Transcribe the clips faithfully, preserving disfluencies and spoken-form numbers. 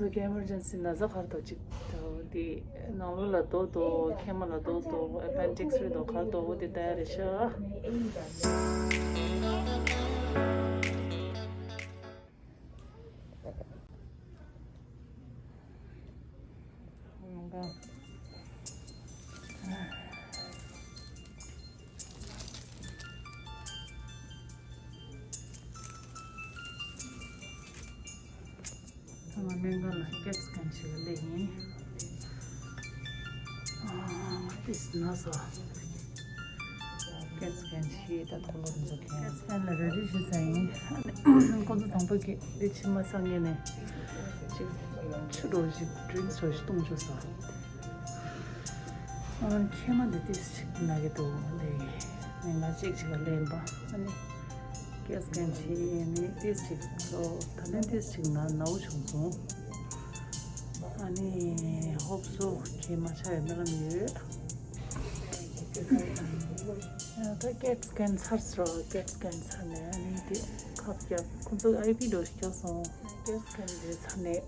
ཨེ་མར་ཇེན་སི་ན་ཚ་ག་རེ་འདུག་ཅིག་འདུག་དེ་ནང་ལོགས་ལ་རྡོ་འདུག་མཁལ་མ་ལ་རྡོ་འདུག་ཨེ་པེན་ཌིག་སི་རེད་འདུག་ག་རེ་འདུག་འོ་དེ་ལྟ་ཡ་རེད་ཤག་ཚང་མ་སྨན་ཁང་ལ་ཀེཊ་སི་ཀེན་བྱེད་ག་སླེབས་ཡིན། ཨ་ཏིས་ན་སོ། ཀེཊ་སི་ཀེན་བྱེད་ད་ཐོག་ལོ་འཛུགས་མཁན། ཀེཊ་སི་ཀེན་ལ་རེ་རེ་བྱེད་ས་ཡིན། ཁོ་ཚོ་དང་པོ་གི་དེ་ཕྱི་མ་སང་ངེ་ནས་ཅིག་ཆུ་རོ་ཞིག་ཌི་རིང་སི་རོ་ཞིག་བཏུང་བཅུག་སོང་། ཨ་མཁལ་མ་འདི་ཏིས་ཅིག་ན་གི་འདུག་འདི་ངས་ང་ཅིག་ཅིག་ག་ལེན་པ་ཨ་ནི། ཀེཊ་སི་ཀེན་བྱས་ནས་ཏིས་ཅིག་ཚོ་ད་ལན་ཏིས་ཅིག་ན་ནའུ་བྱུང་སོང་། ཨ་ནི་ཧོབ་སོ་མཁལ་མ་ཆགས་ཡ་སྨོན་ལམ་ཡོད། ཡ་ད་ཀེཊ་སི་ཀེན་ཚར་སོང་། ཀེཊ་སི་ཀེན་ཚར་ནས་ཨ་ནི་དེ་ཁབ་བརྒྱབ། ཁོང་ཚོ་ཨའི་བི་འདྲ་བོ་ཞིག་བརྒྱབ་སོང་། ཀེཊ་སི་ཀེན་དེ་ཚར་ནས་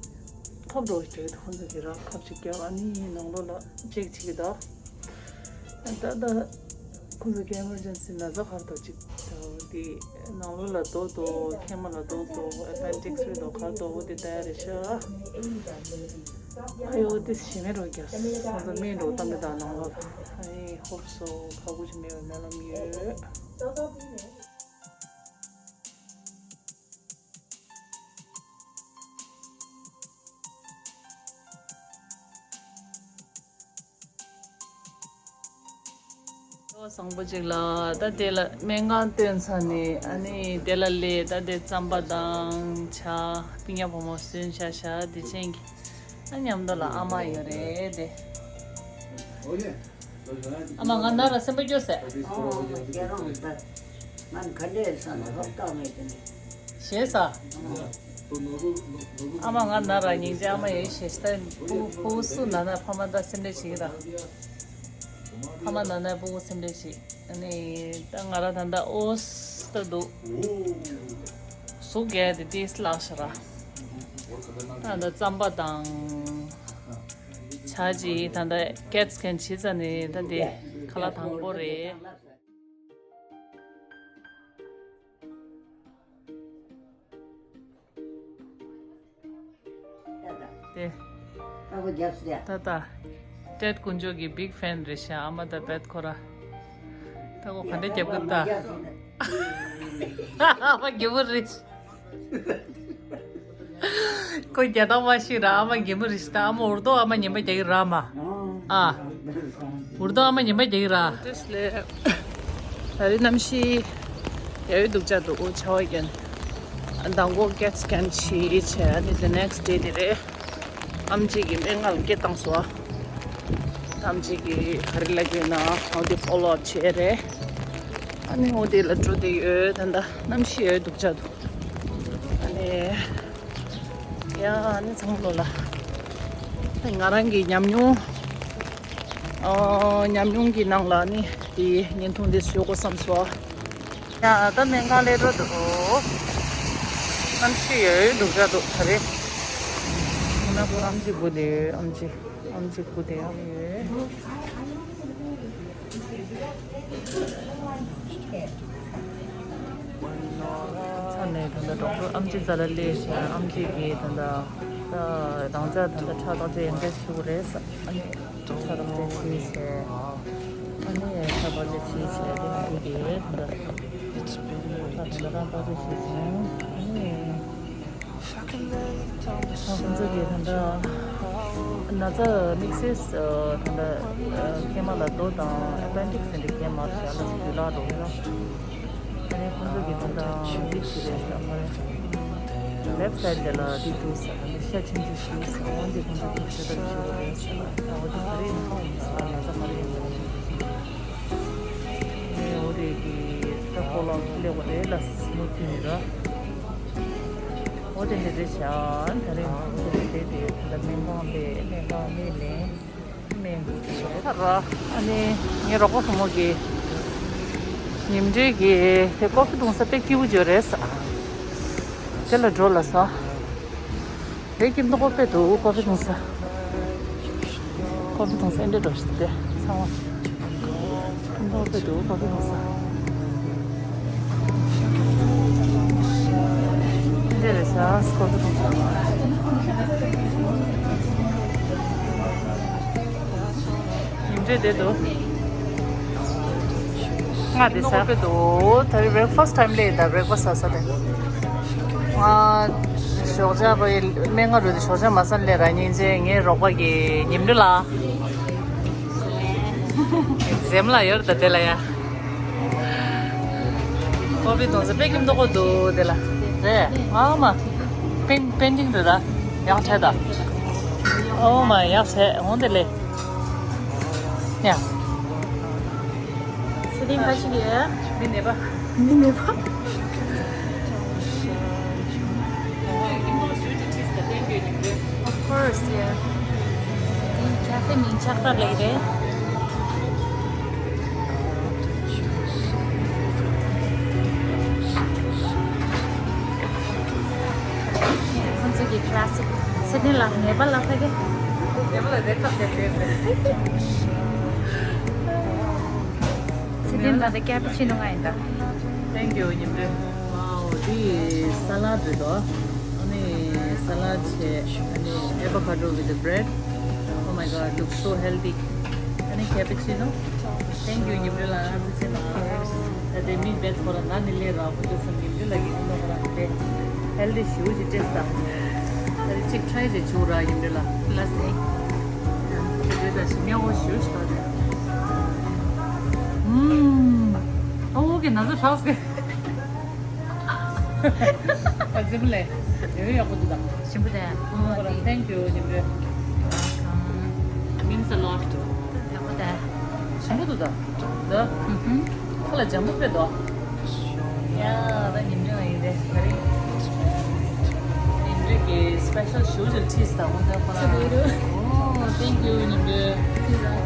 ཁབ་འདྲ་བོ་ཞིག་བརྒྱབ། ཁོང་ཚོ་གི་ར་ཁབ་ཅིག་བརྒྱབ། ཨ་ནི་ནང་ལོགས་ལ་ཅེག་བྱེད་ཀྱི་འདུག་ད་ལྟ་ཁོང་ཚོ་གི་ཨེ་མར་ཇེན་སི་ན་ཚ་ག་རེ་འདུག་ཅིག་འདུག་དེ་ནང་ལོགས་ལ་རྡོ་འདུག་མཁལ་མ་ལ་རྡོ་འདུག་ཨེ་པེན་ཌིག་སི་རེད་འདུག་ག་རེ་འདུག་འོ་དེ་ལྟ་ཡ་རེད་ཤག་ཨ་ཡོ་དེ་ཞེ་མེད་འགྲོ་རྒྱག་ཁོང་ཚོ་སྨན་འགྲོ་གཏམ་དེ་དང་ནང་ལོགས་ལ་ཨ་ནི་ཧོབ་སོ་ཁག་པོ་ཅིག་མེད་པའི་སྨོན་ལམ་ཡོད། བཟང་པོ་ཅིག་ལ་ད་དེ་ལ་སྨན་ཁང་བཏོན་ཚར་ནས་ཨ་ནི་དེ་ལ་སླེབས། ད་དེ་རྩམ་པ་དང་ཇ་སྤུན་ཉག་བུ་མོ་སོན་ཤ་ཤ་དེ་ཅན་གྱི་ཨ་མཉམ་དུ་ལ་ཨ་མ་ཡོད་རེད་དེ། ཨ་མ་ང་ན་ར་སེམས་པ་སྐྱོ་ཟེར། ཨོ་ཁྱེད་རང་ད་ང་ག་འདྲས་ས་ན་ཧོབ་ཏག་མེད་དེ་ནི། ཞེས་ས། ཨ་མ་ང་ན་ར་སྙིང་རྗེ་ཨ་མ་ཡོད་ཞེས་ད་སྤུ་སྤུ་གུ་སུ་ན་ན་ཕ་མ་ད་སེམས་ཁྲལ་བྱེད་ཀྱི་ར། ཕ་མ་ན་ན་སྤུ་གུ་སེམས་ཁྲལ་བྱེད། ཨ་ནི་ད་ང་ར་ད་ད་ཨོ་སི་ད་འདུག་ཟུག་རྒྱག་དེ་ཏིས་ལགས་ཤ་ར། ད་ད་རྩམ་པ་དང་ཇ་ཅིག་ད་ད་ཀེཊ་སི་ཀེན་བྱེད་ཙ་ནས་ད་དེ་ཁ་ལག་དང་པོ་རེད། དེ། ཨ་ཁུ་རྒྱབ་སི་རེད། ད་ད། ཏེད་དཀོན་མཆོག་གི་བིག་ཕེན་རེད་ཤག་ཨ་མ་ད་བེད་ཁོ་ར། ད་ཁོ་ག་འདྲ་རྒྱབ་གི་ད། ཨ་མ་རྒྱབ་པོ་རེད། ཁོ་རྒྱ་ཐག་མ་ཤེས་ར་ཨ་མ་རྒྱབ་པོ་རེད་ཤག་ད་ཨ་མ་འུར་རྡོ་ཨ་མ་ཉན་པ་རྒྱག་གི་ར་མ། ཨ། འུར་རྡོ་ཨ་མ་ཉན་པ་རྒྱག་གི་ར། ད་རེས་གནམ་གཤིས་ཡག་པོ་འདུག་ཅག་འདུག་ཨོ་ཆར་པ་བརྒྱབ། མདང་དགོང་ཀེཊ་སི་ཀེན་བྱས་བྱས་ཨ་ནི་the next day དེ་རེད། ཨམ་ཆི་གི་སྨན་ཁང་ལ་སྐད་བཏང་སོང་། ཨམ་ཆི་གི་ག་རེ་ལབ་ཀྱི་ཡོད་ན་འོ་དེ་ཕོ་ལོ་ཨབ་བྱས་རེད། ཨ་ནི་འོ་དེ་ལ་འགྲོ་བསྡད་ཡོད། ད་ལྟ་གནམ་གཤིས་ཡག་པོ་འདུག་ཅག་འདུག་ཨ་ནི་ཡ་ཨ་ནི་ཚང་མ་ལོ་ལ་ང་རང་གི་ཉམས་མྱོང་ཨ་ཉམས་མྱོང་གི་ནང་ལ་ནི་དེ་བརྙན་ཐུང་དེ་བཟོ་དགོས་བསམ་སོང་། ཡ་ད་སྨན་ཁང་སླེབས་འགྲོ་འདུག་གནམ་གཤིས་ཡག་པོ་འདུག་ཅག་འདུག་ད་རེས། ཁོ་ན་ཁོ་ཨམ་ཆི་སྒུག་བསྡད་ཡོད། ཨམ་ཆི་ཨམ་ཆི་སྒུག་བསྡད་ཡོད། ཚར་ནས་ད་ལྟ་ཌོག་ཊར་ཨམ་ཆི་རྩ་ལ་སླེབས་ཤག་ཨམ་ཆི་གིས་ད་ལྟ་ད་རང་ཅག་ད་ལྟ་ཁྲག་བརྟག་དཔྱད་ཡང་བསྐྱར་ཞུ་གི་རེད་ཟེར། ཨ་ནི་ཁྲག་བརྟག་དཔྱད་བྱས་བྱས། ཨ་ནི་ཁྲག་བརྟག་དཔྱད་བྱས་བྱས་དེ་ནས་འདི་གི་ད་ལྟ་ད་ལྟ་རང་བརྟག་དཔྱད་བྱས་སོང་། ཨ་ནི། ང་ཚོ་གི་ད་ལྟ་ན་ཚ་དམིགས་བསལ་ད་ལྟ་མཁལ་མ་ལ་རྡོ་དང་ཨེ་པེན་ཌིག་སི་འདི་སྐྱེས་མ་རེད་ཤག་ལ་སུ་ལ་རོ་ཡ། ཨ་ནི་ཁོང་ཚོ་གི་ད་ལྟ་འདི་ཞིག་རེད་ཤག་མ་རེད། ལེབ་སའིཌ་དེ་ལ་འདི་འདུག་ཟེར། འདི་ཤ་ཆེན་པོ་ཞིག་ཟེར། འོ་འདི་ཁོང་ཚོ་གི་ཤ་སྟག་ཞིག་རེད་ཟེར། ད་འོ་འདི་ག་རེ་ཡིན་ཁོང་ཡིན་ཟེར། ན་ཚ་ག་རེ་ཡིན་ཁོང་ཡིན་ཟེར། ཨ་ནི་འོ་རེད་གི་ད་ཁོ་ལ་ཁི་ལེ་བ་རེད་ལ་སུ་མུ་ཐི་ནི་ར། འོ་དེ་འདྲ་རེད་ཤག་ད་རེས་ང་ཚོ་དེ་དེ་ད་སྨན་ཁང་དེ་སྨན་ཁང་སྨན་ནས་སྨན་ད་ར། ཨ་ནི་ངའི་རོགས་པ་བུ་མོ་གིས་ཉིན་རེ་གི་དེ་ཀོ་ཕི་བཏུང་ས་དཔེ་སྐྱིད་པོ་ཅིག་རེད་ཟེར། དེ་ལ་འགྲོ་ལབ་སོང་། དེ་ཀིམ་ཏོག་པོ་དཔེ་འདུག་ཀོ་ཕི་འཐུང་ས། ཀོ་ཕི་འཐུང་ས་འདྲེ་འགྲོ་ཞིག་དེ་ཚང་མ། ཀིམ་ཏོག་པོ་དཔེ་འདུག་ཀོ་ཕི་འཐུང་ས། འདྲེ་རེད་ཤག་ཀོ་ཕི་འཐུང་ས། ཉིན་རེ་བསྡད་འདུག་ང་དེ་ས་དཔེ་འདུག་ད་རེས་breakfast time ལས་ད་breakfast ཟ་ས་དེ། ང་ཞོགས་ཇ་པ་ཡི་སྨན་ང་རུ་དེ་ཞོགས་ཇ་མ་ཟ་ལས་ར་ཉིན་རྗེས་ངའི་རོགས་པ་གི་ཉིམ་རི་ལ། འཛེམ་ལ་ཡོད་ད་དེ་ལ་ཡ། ཀོ་ཕི་འཐུང་ས་དཔེ་ཀིམ་ཏོག་པོ་འདུག་དེ་ལ། རེད་ཨ་མ། པེན་པེན་ཏིང་རེད་ད། ཡག་བྱས་ད། ཨོ་མ་ཡག་བྱས་འོང་དེ་ལས། ཡ། སི་ཏིང་ཕ་ཞིག་ཡོད། མི་ནད་པ། མི་ནད་པ། Of course, yeah. ཁ་ཧྥེ་མིན་ཆགས་པ་ལེགས་རེད། ཁོང་ཚོ་གི་classic སི་ཏིང་ལ་ནད་པ་ལ་ཕ་གི། ནད་པ་ལ་རེད་ཐབས་བྱས་བསྡད་པས། སི་ཏིང་ལ་དེ་cappuccino ང་ཡིན་ད། Thank you ཉིམ་རེ། Wow, འདི་salad རེད་དོ། ཨ་ནི་salad བྱས། ཨ་ནི་avocado with the bread. Oh my God, looks so healthy. ཨ་ནི་cappuccino. Thank you ཉིམ་རེ་ལ། ད་དེ་མི་བེད་ཁོ་ར་ན་ནི་ལས་ར་ཁོ་ཚོ་ཉིམ་རེ་ལ་གི་ཨ་ནོ་ཁོ་ར་དེ་healthy ཞུ་ཅི་taste ད། ད་རེ་གཅིག་try བྱས་བྱུང་ར་ཉིམ་རེ་ལ། ལ་སེ། དེ་རེད་ད་ཞིམ་ཡག་པོ་ཞུ་ཞིག་ད་རེད། ཨུམ། ཨོ་གི་ན་ཚ་ཧྲག་སྐད། ཨ་ཙི་མོ་ལེ། དེ་བས་ཡག་པོ་འདུག་ད། ཞིམ་པོ་དེ། ཨོ་ཁོ་ར་thank you ཉིམ་རེ། Means a lot. ཡག་པོ་དེ། ཞིམ་པོ་འདུག་ད། ད། ཁ་ལ་འཇམ་པོ་དཔེ་འདུག་ཡ་ད་ཉིམ་རེ་ཡིན་རེད། ཉིམ་རེ་གི་special ཞུ་ཅིག་ཁྲིད་ད་འོང་ད་ཁོ་ར། ཨོ་thank you ཉིམ་རེ།